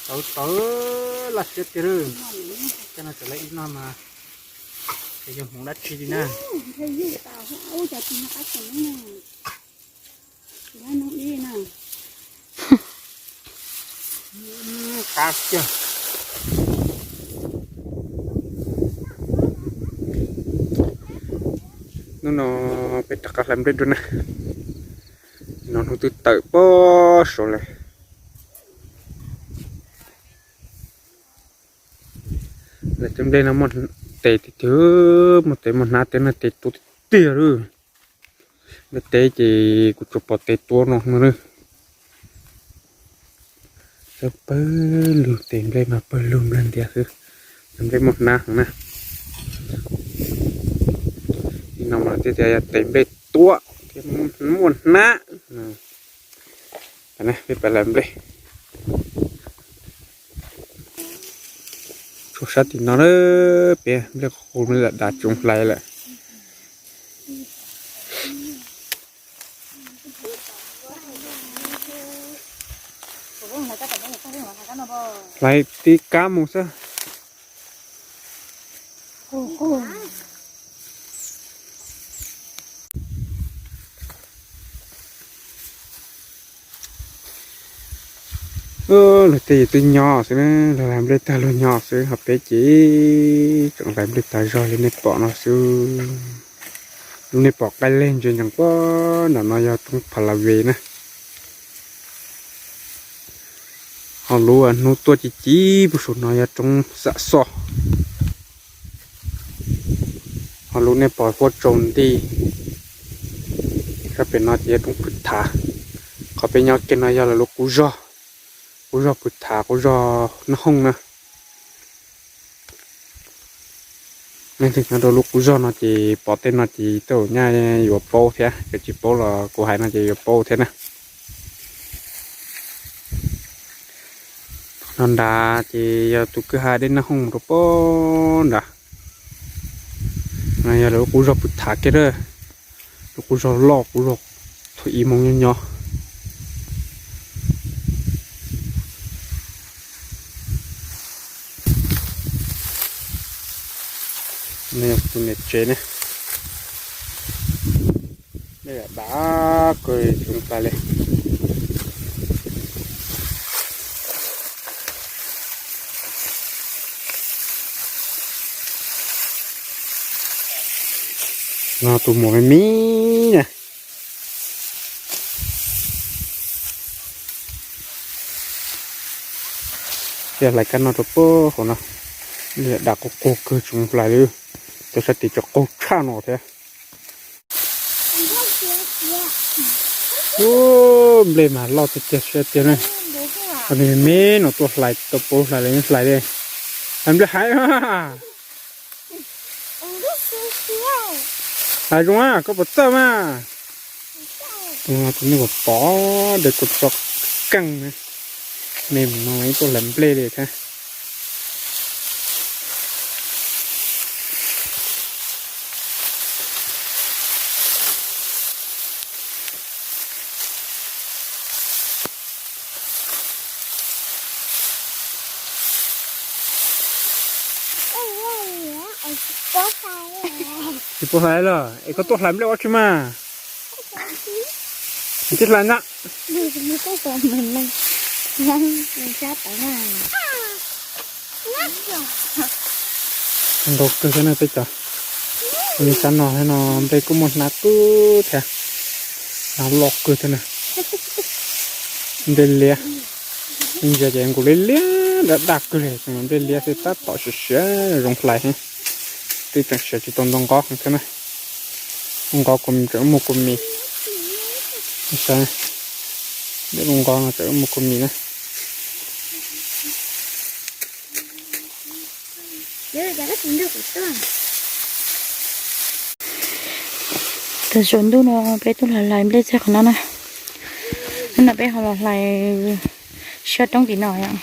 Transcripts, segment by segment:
Tawv tawv laj siab tiag lawm. Cov no tseem laib ib no mas, ces yog hmoov dab tsi li na. Qab tiag. Hnub no peb rov qab hlais nplej dua na. No hnub twb tawm pob saud lawm. Lawv cov nplej no muaj tes tiag tiag, muaj tes muaj hnab tiag, no tes tuav tiag tiag lawm. Nplej teb ces kuv tsuas pom tes tuav no no na. Cov pawg lug, tes nplej mas pawg lug nplej ntiav xwb, cov nplej muaj hnab heev na. Li no mas thiaj tias yog tes nplej tuav thiab muaj hnab. Peb pais hlais nplej. Tshuav sab tim no na, peb nplej qus nplej lam dav tsoov hlais lawm. Hlais tib kab mus xwb. Luag tej yus twb nyob xwb na, luag hlais nplej tag luag nyob xwb, ho peb ces tseem hlais nplej tag zog li nej pom no xwb. Lub nej pom qaij leg ntsia ntsees puag nram no yog roob Pha La Ve na. Ho lub hnub tuaj ci ci puag saum no yog roob Xam Xoj. Ho lub nej pom huab tsaus nti sab pem no ces yog roob Pwm Thav. Qhov peb nyob kiag no yog lawv lub qub zog, qub zog Pwm Thav, qub zog Naj Hooj na. Nej nyob rau lub qub zog no ces pom tej no ces tej zaum nyaj yuav paub thiab, cov tsis paub los kuv hais no ces yuav paub thiab na. No nrad ces yog tus kwj ha dej Naj Hooj mus rau puag nrad. No yog lawv lub qub zog Pwm Thav kiag na, lub qub zog loj, qub zog thaum ub Hmoob nyob nyob. No yog tus niam tsev ne, dej dav kawg tsoov tas li. No tus muam me me na. Yog hlais kab no rau puag hauv no, dej dav quag quag kawg tsoov hlais li. Cov sab tid cov qaug tshaj no thiab. Ub, nplej mas loj tiag tiag siab tiag ne. Cov me me no tuaj hlais tau paub hlais li hlais li. Hlais nplej haiv. Hlais zoo a, koj puas txawj mas? Tus nej puas pom, dej kuj tso keej na, me mus no ib tuaj hlais nplej li thiab. Tsis pub hlais los es koj tuaj hlais nplej ua tsi mas? Tsis hlais na. Ntau kawg thiab na peb cov. Li sab no thiab no nplej kuj muaj hnab kub thiab, hnab loj kawg thiab na. Nplej liab, ntsia ces nkaus li liab daj daj kawg li, nplej liab xwb tab tom siav siav zoo hlais thiab. Twb tseem siav tsis tau ntau nqov thiab na. Nqov kuj tseem muaj kua mis. Saib, lub nqov no tseem muaj kua mis na. Tag suav ntuj no peb tuaj los hlais nplej txog qhov no na. Hnub no peb ho los hlais siab roob tim no yom.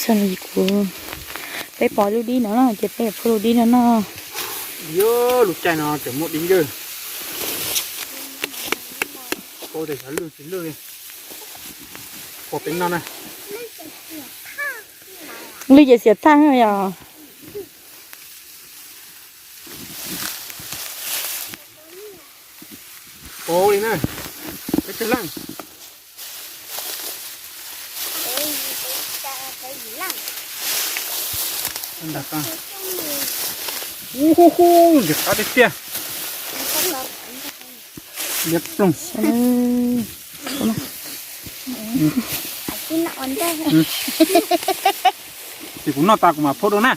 Xav li kuv, peb pom lub dib no ces peb yuav phua lub dib no noj. Lub caij no tseem muaj dib ncawg. Paub tias xyov lwj tsis lwj li. Pom peb no na. Lwj ces xiam thaj yom. Pov li na. Peb cog leej. Ub hu hu, ntxim qab tiag tiag. Liab ploog. Ces kuv noj tas kuv mam phua dua na.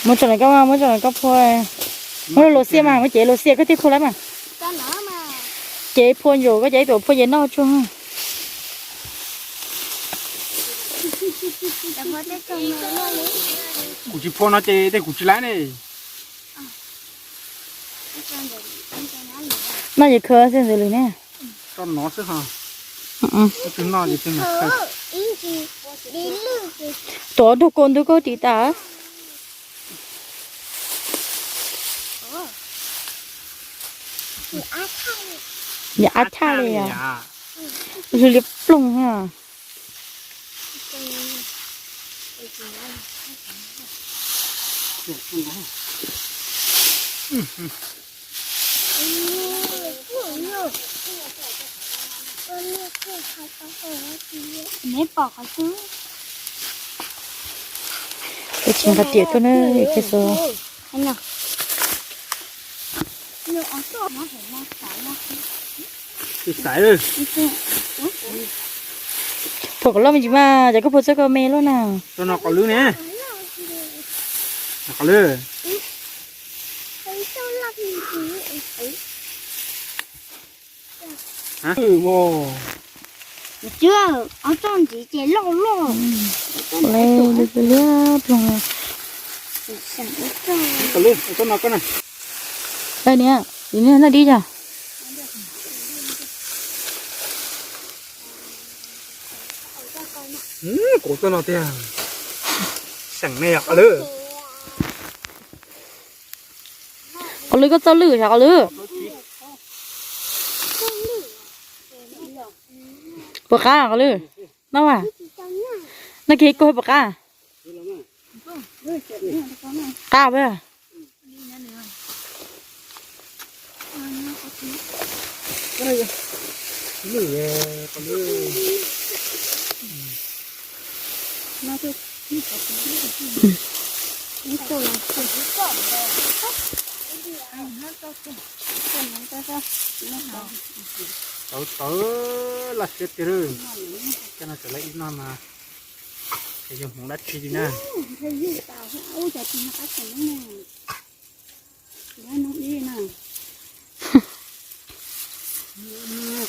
Muab tso na koj, muab tso na koj phua. Muab luas xiab mas, muab cev luas xiab koj thiaj phua lawm mas. Cev phua ntsaum koj cev tuam phua ces noj tsuag. Kuv tsis phua no ces tej kuv tsis laib ne. Noj ces khawb xwb ntxim li ne. Tso no xwb ho. Twg noj ces twg mam khawb. Tuav dug kua ntug koj ris tas. Yam ab chaj li os. Lwj liab ploog. Peb tsis nqa tiam tuaj na, ces xav. Phua kom loj me ntsis mas, ces koj phua txoj koj me loj na. Rau no qos lwb ne. Qos lwb. Ua txoj ntxiv ces loj loj. Liab ploog. Qos lwb, ua txoj no koj na. Niam, niam noj dib yog. Kuv txoj no tiag. Seem ne yog qos lwb. Qos lwb koj txoj lwj yog qos lwb. Puas qab qos lwb? Noj mas. Noj kiag ib koj puas qab? Qab peb. Tawv tawv laj siab tiag. Cov no tseem lawv ib no mas, ces yog hmoov dab tsi li na.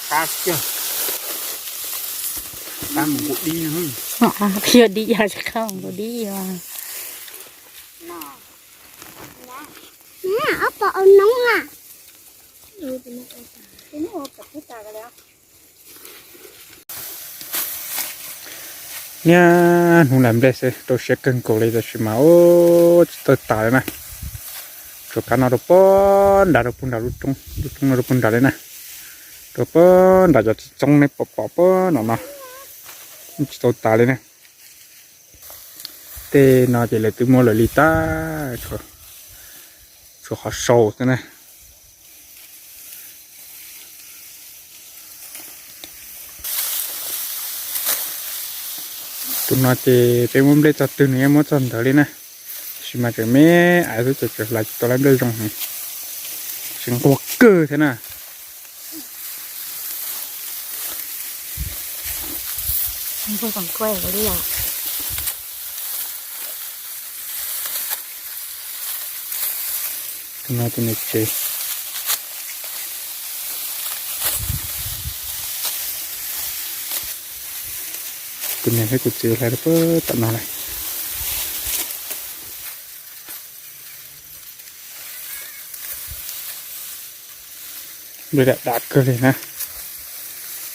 Qab kiag. Qab mus nkaus dib. Qab dib yog qab mus nkaus dib. Ob pom au noob na. Niaj hnub lam nplej xwb, rau siab kawg nkaus li tab sis mas ub tsis tau tas li na. Tsuas kav no rau pog nrad, rau pog nrad lub roob, lub roob no rau pog nrad li na. Rau pog nrad cov txiv txoob nej pom pom pog no no, tsis tau tas li na. Tej no ces lawv twb muab lawv li tag, tshuav qhov sau xwb na. Tus no ces peb muab nplej txog twg nws yeej muab txog ntawd li na. Tab sis mas tseem me aiv xwb ces tseem hlais tsis tau lawv nplej zoo heev. Tseem nquag kawg thiab na. Tus no tus niam tsev. Kuv niam thiab kuv txiv hlais rau puag tom no lawm. Nplej dam dam kawg li na,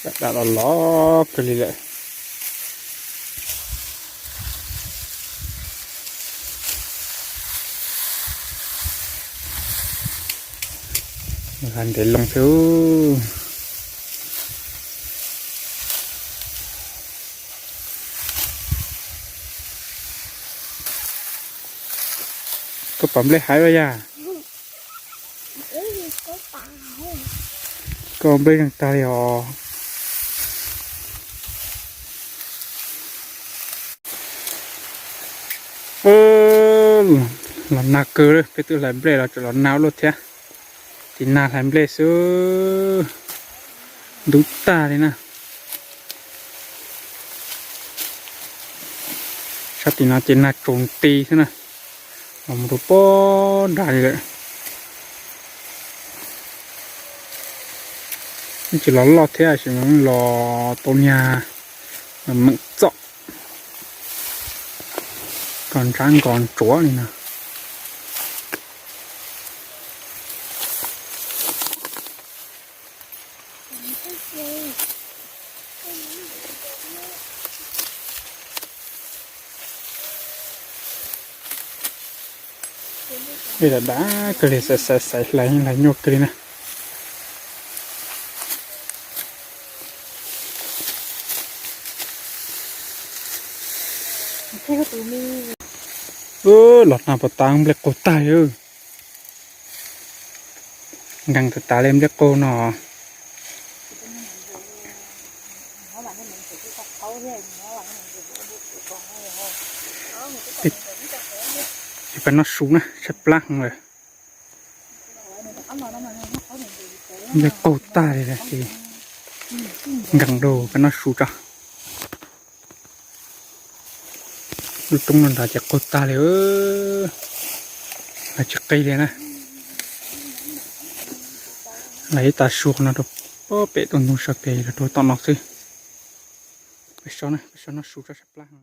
dam dam los los kawg li lawm. Ntev loo thiab. Koj pom nplej hais ua yaj? Koj nplej zeeg tag li os. Los nag kawg, peb twb hlais nplej los tseem los nag ua luaj thiab. Ces nag hlais nplej xwb, ntub tag li na. Sab tim no ces nag tsaus nti xwb na, los mus rau pob nrad li lawm. Tsis los loj thiab, sis los tau niag meem txom, kos ntsab nkos ntsuav li no. Ib dav dav kawg li, xaiv xaiv xaiv hlais hlais nyuaj kawg li na. Los nag puas tas, nplej qaug tag li. Nkees tas tas li nplej qaug no. Peb noj su na, tshaib plab heev lawm. Nplej qaug tag li ces nkees rau peb noj su tso. Lub roob no nrad ces qaug tag li, hlais tsis qi li na. Hlais ib tag su no rau pem tus ntug sawv pem los rau tom no xwb. Peb so noj su tso, tshaib plab.